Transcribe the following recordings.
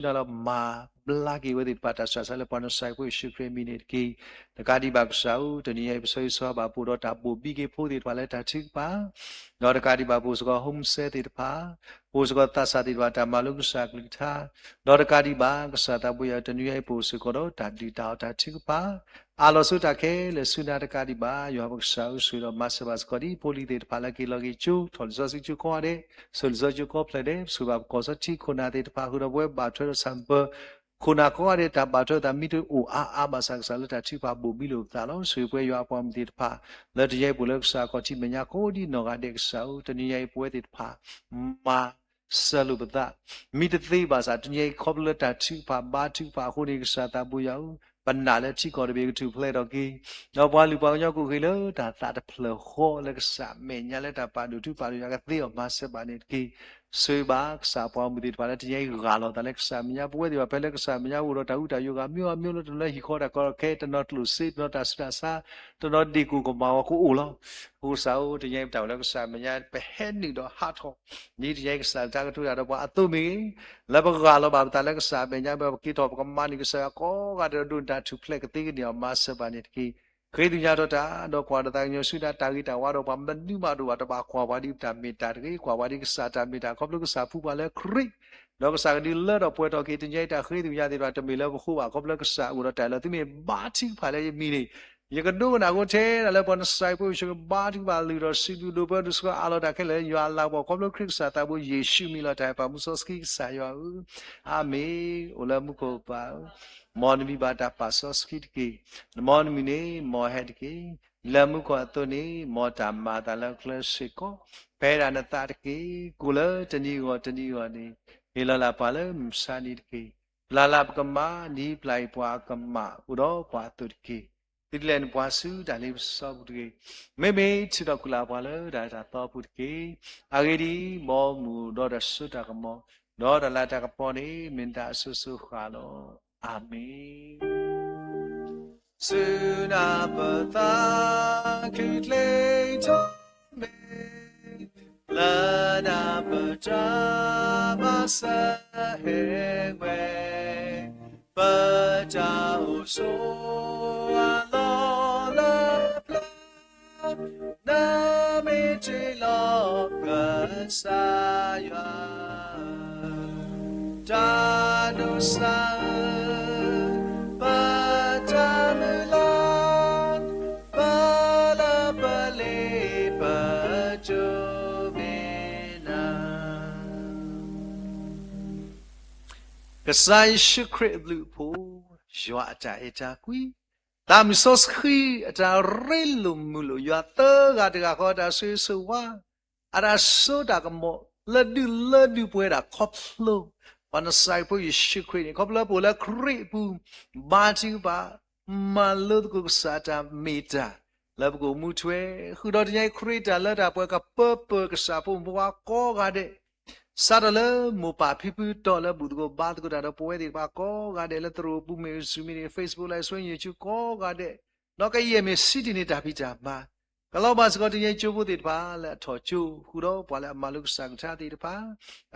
ဒီးပှၤလၢအမၤစၢၤလၢကစၢ်ယွၤအကလုၢ်ကထါလၢမၤဘျါက့ၤဝဲသ့ၣ်တဖၣ် တၢ်ဆှၢဆါလၢပှၤနစၤရ့းဖိယ့ၣ်ၡူးခရံာ်အမံၤန့ၣ်တက့ၢ်. တကးဒံးဘၣ်ကစၢ်ဧၢ, တနံၤညါအံၤ ပဆၢဂ့ၤဆၢဝါဘၣ် ပအိၣ်ဒီးတၢ်ဘိၣ်ဘံက့ၤဖိသ့ၣ်တဖၣ်လၢတၢ်ထုကဖၣ် ဒီးတကးဒံးဘၣ် ပအိၣ်စ့ၢ်ကီး home cell သ့ၣ်တဖၣ်, ပအိၣ်စ့ၢ်ကီးသးစၢ်သ့ၣ်တဖၣ် တၢ်မၤလိကစၢ်အကလုၢ်ကထါ, ဒီးတကးဒံးဘၣ် ကစၢ်သးဘိယွၤ တနံၤညါအံၤ ပအိၣ်စ့ၢ်ကီးဒီးတၢ်ဒုၣ်တၢ်အီၣ်တၢ်ထုကဖၣ်, အးလီၤဆိတၢ်ခဲလၢာ်ဆူနၤတကးဒံးဘၣ် ယွၤပကစၢ်ဧၢ, ဆိၣ်ဂ့ၤဒီးမၤစၢၤဘၣ်စ့ၢ်ကီးဒ်ဖိလံၤသ့ၣ်တဖၣ်လၢက့ၤလီၤက့ၤကၠိ ထီၣ်လံာ်စီဆှံကၠိကိးဂၤဒဲး, ဆိၣ်လံာ်စီဆှံကၠိကိးဖျၢၣ်ဒဲး, ဆိၣ်ဂ့ၤဘၣ်ပကီၢ်စီထံခိၣ်နၢ်သ့ၣ်တဖၣ် ဃုာ်ဒီးပဝဲဘၣ်ထွဲဒီးဆၣ်မုၢ်ပၢၤ ခိၣ်နၢ်ကိးဂၤဒဲး တၢ်ဘၣ်ထွဲသးမ့ၢ်တအိၣ်အါအါဘၣ်ဆၣ် ကစၢ်လၢတၢ်ထုကဖၣ်ဘိၣ်ဘံလိာ်ပသးလီၤ. ဆိၣ်ဂ့ၤပဝဲယွၤအပှၤမုၣ်သ့ၣ်တဖၣ် လၢတနံၤညါအံၤပအိၣ်လၢကစၢ်အခီၣ်ထံးမဲာ်ညါ ကိးဒ်နီၢ်ဂၤဒဲးကစၢ်ဧၢ, တနံၤညါအံၤပဝဲသ့ၣ်တဖၣ် မၤစၢၤလိာ်ပသး မ့ၢ်တသ့ဘၣ်ဆၣ် တနံၤညါအံၤခီဖျိလၢတၢ်ထုကဖၣ်ဘါထုကဖၣ်အဃိန့ၣ် ကစၢ်သးဘိယွၤဧၢ, ပနာ်လၢထံကီၢ်တဘ့ၣ်ကထူၣ်ဖျဲးထီၣ်က့ၤ ဒီးပှၤလုၢ်ပှၤကညီကအိၣ်က့ၤလၢတၢ်သးတဖျၢၣ်ဃီလၢကစၢ်မဲာ်ညါလၢတၢ်ပာ်ဒိၣ်ထူပာ်ဒိၣ်ယွၤကသ့အီၤမၤစၢၤဘၣ်န့ၣ်တက့ၢ်. ဆိၣ်ဂ့ၤဘၣ်ကစၢ်ပှၤမုၣ်သ့ၣ်တဖၣ်လၢတနံၤညါအံၤ ဂၢ်လီၤသးလၢကစၢ်မဲာ်ညါ ပဝဲသ့ၣ်တဖၣ်ဖဲလၢကစၢ်မဲာ်ညါအိၣ်ဒီးတၢ်ဟူးတၢ်ယိာ်ဂၤ မ့ၢ်အီၤမ့ၢ်အီၤလၢတနီၤလၢဟံၣ်ဃီတၢ်ကီတၢ်ခဲ တနီၤကျိၣ်စ့ တနီၤတၢ်ဆူးတၢ်ဆါ တနီၤဒ့ၣ်ကိၣ်ကမၣ်ဝဲကအိၣ်လီၤ. အဃိကစၢ်ဧၢ တနံၤညါအံၤပတၢ်အိၣ်လၢကစၢ်မဲာ်ညါ ပဟဲနုာ်ဒီးဟးထီၣ် ဒ်တနံၤညါအံၤကစၢ်တၢ်ကတိၤတၢ်ဒီးပှၤအသိးမ့ၢ်ဂ့ၤ လၢပဂၢ်လီၤဘၣ်ပသးလၢကစၢ်မဲာ်ညါ ပက့ၤထီၣ်ပကမၤန့ၢ်ကစၢ်ယွၤကိးဂၤဒဲးဒီးဒိၣ်နၢ်ထူၣ်ဖျဲးကသ့ကန့ၢ်အီၤ မၤစၢၤဘၣ်န့ၣ်တက့ၢ်. ဃ့သညါထီၣ်တၢ် ဒီးကွၢ်ဒီးသးကညီၤဆူနၤ တၢ်ဂ့ၤတၢ်ဝါဒီးပှၤမနုၤမးတအိၣ်ဘၣ် တဘၣ်ကွၢ်ပှၤဒ်ပတၢ်မ့ၢ်တၢ်တဂ့ၤ ကွၢ်ပှၤဒ်ကစၢ်တၢ်မ့ၢ်တၢ် ခီဖျိကစၢ်ဖှူပှၤလၢခရံာ် ဒီးကစၢ်ကဒုးလၢထီၣ်ပှဲၤထီၣ်က့ၤ တနံၤညါအံၤတၢ်ဃ့သညါသ့ၣ်တဖၣ် တမ့ၢ်လၢပဃိဘၣ် ခီဖျိကစၢ်အိၣ်ဒီးတၢ်လၢသုမ့ၢ်ဘါထုကဖၣ်လၢယမံၤန့ၣ် ယကဒိကနၣ်အဃိထဲဒၣ်လၢပှၤနစၤရ့းဖိယ့ၣ်ၡူးခရံာ်ဘါထုကဖၣ်လုၢ်ထီၣ်စံးဘျုးဒိးပၢဒိၣ်စ့ၢ်ကီး အးလီၤတၢ်ခဲလၢာ်လၢယွၤအလၤကပီၤ ခီဖျိခရံာ်ကစၢ်သးဘိယ့ၣ်ၡူးအမံၤလီၤတၢ်အဲၣ်ပာ်မူစီဆှံကစၢ်ယွၤဧၢ, အၤမ့ၣ်. အိၣ်လၢမူခိၣ်ပၢ်ဧၢ, မ်နမံၤဘၣ်တၢ်ပာ်စီဆှံတက့ၢ်. မ်နမံၤန့ၣ် မ်ဟဲတက့ၢ်. လၢမူခိၣ်အသိးန့ၣ် မ်တၢ်မၤအသးလၢကျဲစ့ၢ်ကီး ဖဲဒၣ်နသးတက့ၢ်. ကိၣ်လၢတနံၤအဂီၢ်တနံၤအဂီၢ်န့ၣ် ဟ့ၣ်လီၤလၢ်ပှၤလၢမုၢ်မဆါနံၤတက့ၢ်. ပျၢ်လၢ်ပကမၣ် နံၤပျၢ်အံၤပှၤအကမၣ် အိၣ်ဒီးပှၤအသိးတက့ၢ်. သုတလဲၤနပှၤဆူတၢ်လ့ပစီပူၤတဂ့ၤ. မ့မ့ၢ်ထုးထီၣ်ကွံာ်လၢ်ပှၤလၢတၢ်အဲၣ်တၢ်သီပူၤတက့ၢ်. အဂ့ၢ်ဒ်အံၤ, မ်မုၢ်ဒီးတၢ်စိတၢ်ကမီၤ, ဒီးတၢ်လၤတၢ်ကပီၤန့ၣ် မ့ၢ်နတၢ်အစိၤစိၤဃၣ်လီၤ. အၤမ့ၣ်. ဆူနၤပသးခုကျ့ထီၣ်မ့ၢ် လၢနၢ်ပတၢ်မၤစၢၤဟဲဝဲ, ပတၢ်အိၣ်ဆိးအလီၢ်လၢပျၢၤ, နမ့ၢ်တ့လီၤကစၢ်ယွၤ တၢ်ဒိးစၢ်ဧၢ, ပတၢ်မုၢ်လၢ်, ပလၢပလ့ပတိၢ်မ့ၢ်နၤ. ကစၢ်ယ့ၣ်ၡူးခရံာ်အဘျုးအဖှိၣ်, ယွၤအတၢ်အဲၣ်တၢ်ကွံ, သးမုၢ်စီဆှံအတၢ်ရ့လိာ်မုာ်လိာ်, ယွၤသၢဂၤတဂၤဃီအတၢ်ဆိၣ်ဂ့ၤဆိၣ်ဝါ, အတၢ်စိတၢ်ကမီၤ လၢဒုးလၢဒုးပှဲၤဒၣ်ခီဖျိ ပှၤနစၤရ့းဖိယ့ၣ်ၡူးခရံာ်န့ၣ် ခီဖျိလၢပအိၣ်လၢခရံာ်အပူၤ ဘါထုကဖၣ် မၤလိသကိးကစၢ်အတၢ်မ့ၢ်တၢ် လၢပကအိၣ်မူထွဲ ဃုာ်ဒီးတနံၤအံၤခရံာ်တၢ်လၢတၢ်ပှဲၤကပၢပၢၢ်ကစၢ်ဖိမုၣ်ဖိခွါကိးဂၤဒဲး စးထီၣ်လၢမိၢ်ပၢ်ဖံဖုတီၤလၢဘူၣ်သကိးဘါသကိးတၢ်ဒီးပဝဲသ့ၣ်တဖၣ်ကိးဂၤဒဲး လၢသရိာ်ပူၤမ့ၢ်ဂ့ၤ Zoom မ့ၢ်ဂ့ၤ Facebook Live ဆွဲညံၣ်ဆူကိးဂၤဒဲး ဒီးကယဲၢ်မ့ၢ်စံးတ့ၢ်န့ၢ်တၢ်ဖံးတၢ်မၤ ကလီၤဘၣ်စ့ၢ်ကီးတနံၤအံၤကၠိဖိသ့ၣ်တဖၣ်လၢအထီၣ်ကၠိ ဃုာ်ဒီးပှၤလၢအမၤလိကစၢ်ကလုၢ်ကထါသ့ၣ်တဖၣ်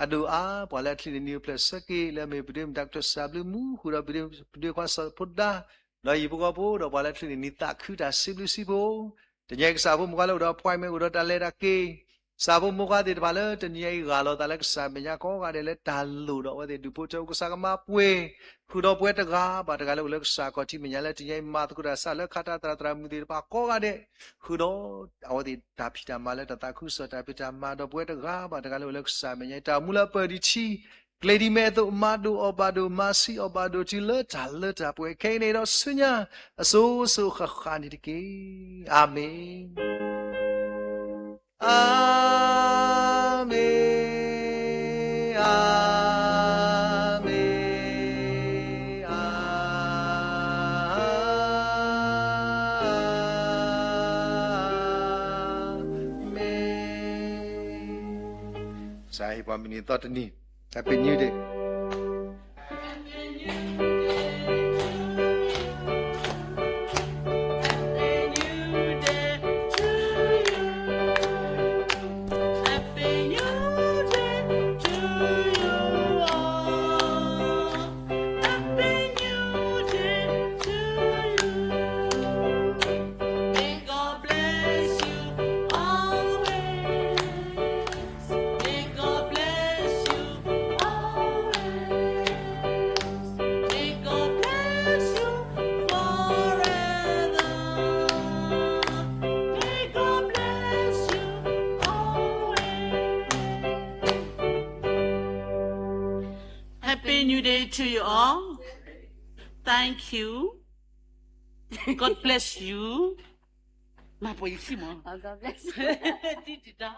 အဒိၣ်အါ ပှၤလၢအချုးန့ၢ်နံၤအိၣ်ဖျဲၣ်ဆၢက့ၤ လၢအမ့ၢ်ပဒ့မုၣ်တၢ်ကတိၤစၢ်ဘျုးမူ ဃုာ်ဒီးပဒ့ခွါစီၤဖိဒါ ဒီးဟံၣ်ဖိဃီဖိ ဒီးပှၤလၢအချုးန့ၢ်နံၤသးခုတၢ်စံးဘျုးစံးဖှိၣ် တနံၤအံၤကစၢ်ဖိမုၣ်ခွါလၢအိၣ်ဒီး appointment အိၣ်ဒီးတၢ်လဲၤတၢ်က့ၤ ကစၢ်ဖိမုၣ်ခွါသ့ၣ်တဖၣ်လၢတနံၤအံၤဂၢ်လီၤသးလၢကစၢ်မဲာ်ညါကိးဂၤဒဲးလၢတၢ်လိၣ်ဒီးအဝဲသ့ၣ်ဒုးဖိထၢ ကစၢ်ကမၤပှဲၤ ဃုာ်ဒီးပဝဲတဂၤဘၣ်တဂၤလၢအိၣ်လၢကစၢ်အခီၣ်ထံးမဲာ်ညါလၢတနံၤအံၤမၤသကိးတၢ်ဆၢလၢခးတၢ်သရၣ်သရၣ်မုၣ်သ့ၣ်တဖၣ်ကိးဂၤဒဲး ဃုာ်ဒီးအဝဲသ့ၣ်တၢ်ဖံးတၢ်မၤလၢတၢ်သးခုကစီၣ်တၢ်ဖံးတၢ်မၤဒီးပဝဲတဂၤဘၣ်တဂၤလၢအိၣ်လၢကစၢ်မဲာ်ညါ တၢ်အိၣ်မူလၢအပၢၢ်ဒံးထံ ကျဲၤဒံးမဲအသိး မၤဒိၣ်အီၣ်ဘၣ်ဒိၣ် မၤဆံးအီၣ်ဘၣ်ဒိၣ်တုၤလၢတၢ်လၢတၢ်ပှဲၤခဲအံၤန့ၣ်ဒီးဆူညါ အစိၤစိၤဃၣ်ဃၣ်န့ၣ်တက့ၢ်. အၤမ့ၣ်, အၤမ့ၣ်, အၤမ့ၣ်, အၤမ့ၣ်. ကစၢ်ဟ့ၣ်ပှၤမုၢ်နံၤသီတနံၤ Happy New Day. Good day to you all. Thank you. God bless you. မၤပှဲၤယစံၣ်မး, ဒ်ဒ်ဒါ.